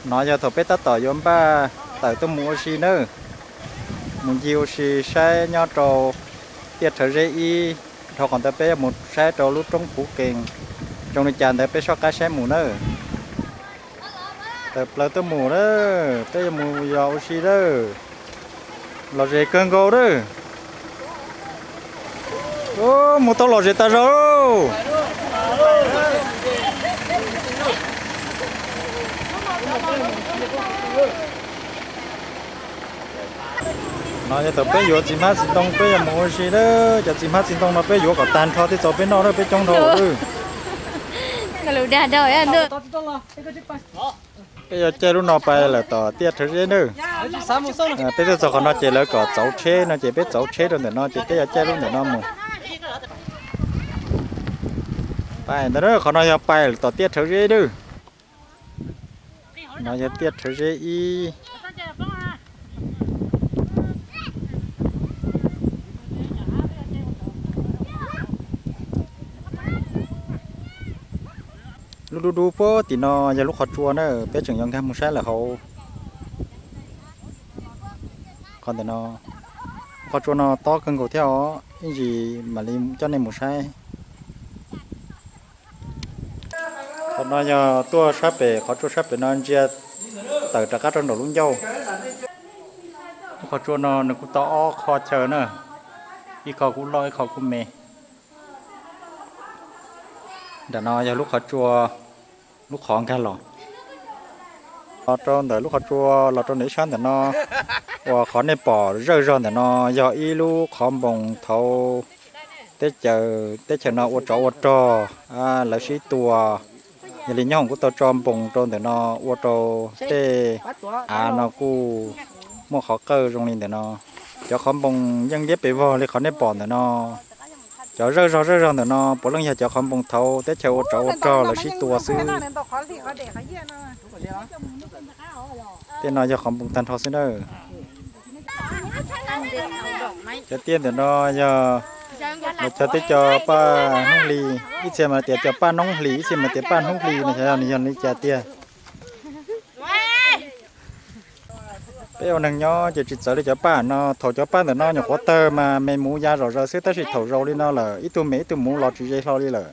No yog thaum peb tab tom yuav npaj tawm tuaj mus ua si nawb, mus ncig ua si saib nyob rau tiaj Rhawv Zeb ib, dhau qhov ntawd peb yuav mus saib rau lub roob Phuv Kees, zoo li cas ntawd peb soj qab saib mus nawb. Tawm plaws tuaj mus lawm, peb yuav mus yos ua si lawm. Lom zem kawg nkaus lawm. Mus tau lom zem tas zog. No yog thaum peb yuav txiv hmab txiv ntoo peb yuav mus ua si lawm. Cov txiv hmab txiv ntoo no peb yuav kom tag nrho thiaj txaus peb noj lawm, peb coob dhau lawm. Peb yuav caij lub no pais lawm tom tiaj Rhawv Zeb nawb. Peb tuaj txog qhov no ces lawv kom txauv tsheb no ces peb txauv tsheb rau ntawm no ces peb yuav caij lub ntawm no mus. Pais ntawd, qhov no yog pais tom tiaj Rhawv Zeb nawb. No yog tiaj Rhawv Zeb ib. Lub dub dub puag tim no yog lub qhov tsua na, peb tseem yuav nkag mus saib lawm hauv. Qhov ntawm no, lub qhov tsua no tob kawg nkaus thiab os, ib ntsis mam li coj nej mus saib. Qhov no yog tuaj sab pem qhov tsua sab pem no ntsia tawm rov qab rau nraum lub ncauj. Lub qhov tsua no nws kuj tau ob qho chaw na, ib qho kuj loj ib qho kuj me. Nram no yog lub qhov tsua, lub qhov nkag los. Los rau ntawm lub qhov tsua los rau ntawm ib sab ntawm no, uas qhov nej pom zawj zog ntawm no yog ib lub qhov npoos thaud teb chaws, teb chaws no ua tsov ua rog, lawv sib tua. Yog li nyob hoom kuj tau tso npoos rau ntawm no ua rau tej av no kuj muaj qhov qawj zoo li ntawm no. Cov qhov npoos yeej liab pes vog li qhov nej pom ntawm no. Cov zawj zog zawj zog ntawm no puav leej yog cov qhov npoos thaud teb chaws ua tsov ua rog lawv sib tua xwb. Tej no yog qhov npoos tag nrho xwb na. Cov tiaj ntawm no yog, cov teb cov paj hnub hli, ib txhia mas tias cov paj noob hlis, ib txhia mas tias paj hnub hli no, xyov yog nws yog li cas tiag. Peb ua neeg nyob ces tsis txawv li cov paj no. Thaum cov paj ntawm no nyuam qhuav tawg mas me muv ya zom zaws xwb, tab sis thaum zaus li no lawm ib tug me ib tug muv los tsis ze hlo li lawm.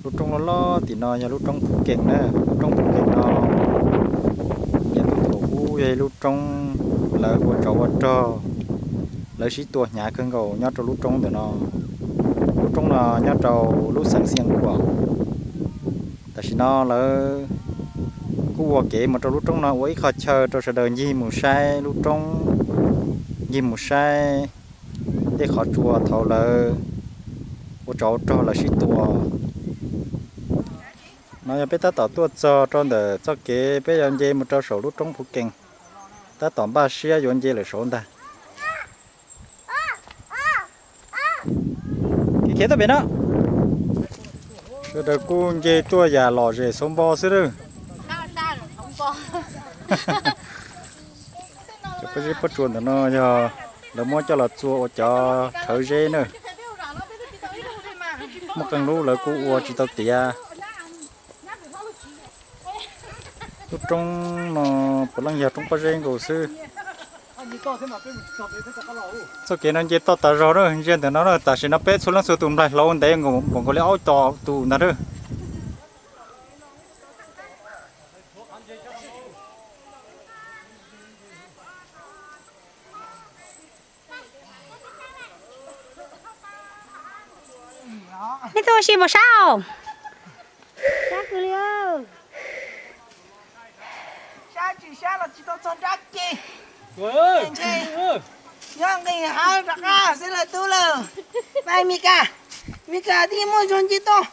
Lub roob loj loj tim no yog lub roob Phuv Kees na. Lub roob Phuv Kees no, niaj hnub thaum ub yog ib lub roob lawv ua tsov ua rog, lawv sib tua hnyav kawg nkaus nyob rau lub roob ntawm no. Lub roob no nyob rau lub xeev Xiav Khuam. Tam sim no lawv kuj ua kev mus rau lub roob no ua ib qho chaw rau sawv daws ncig mus saib lub roob, ncig mus saib tej qhov tsua thaud lawv ua tsov ua rog lawv sib tua. No yog peb tab tom tuaj txog rau ntawm txoj kev peb yuav nce mus rau saum lub roob Phuv Kees, tab tom npaj siab yuav nce lawm saud ntag. Khiav tuaj pem no. Sawv daws kuj nce tuaj yam lom zem xauv npo xwb lawm. Cov pob zeb pob tsua ntawm no yog lawv muab coj los txua ua cov rhawv zeb na. Muaj qee lub lawv kuj ua tsis tau tiav. Lub roob no puav leej yog roob pob zeb nkaus xwb. Txoj kev no nce toj tas zog na, ntsia ntawm no na, tam sim no peb txhua leej txhua tus nplaig hlauv ntev npaum nkaus li ob tog tus ntag na. Nej tuaj ua si puas sab os? Sab kawg li. Sab tsis sab los tsis tau txog nrab ke. Nyob nqis hav rov qab xwb lawm tub lawm. Pais Mes Kas, Mes Kas thiaj muaj zog nce toj.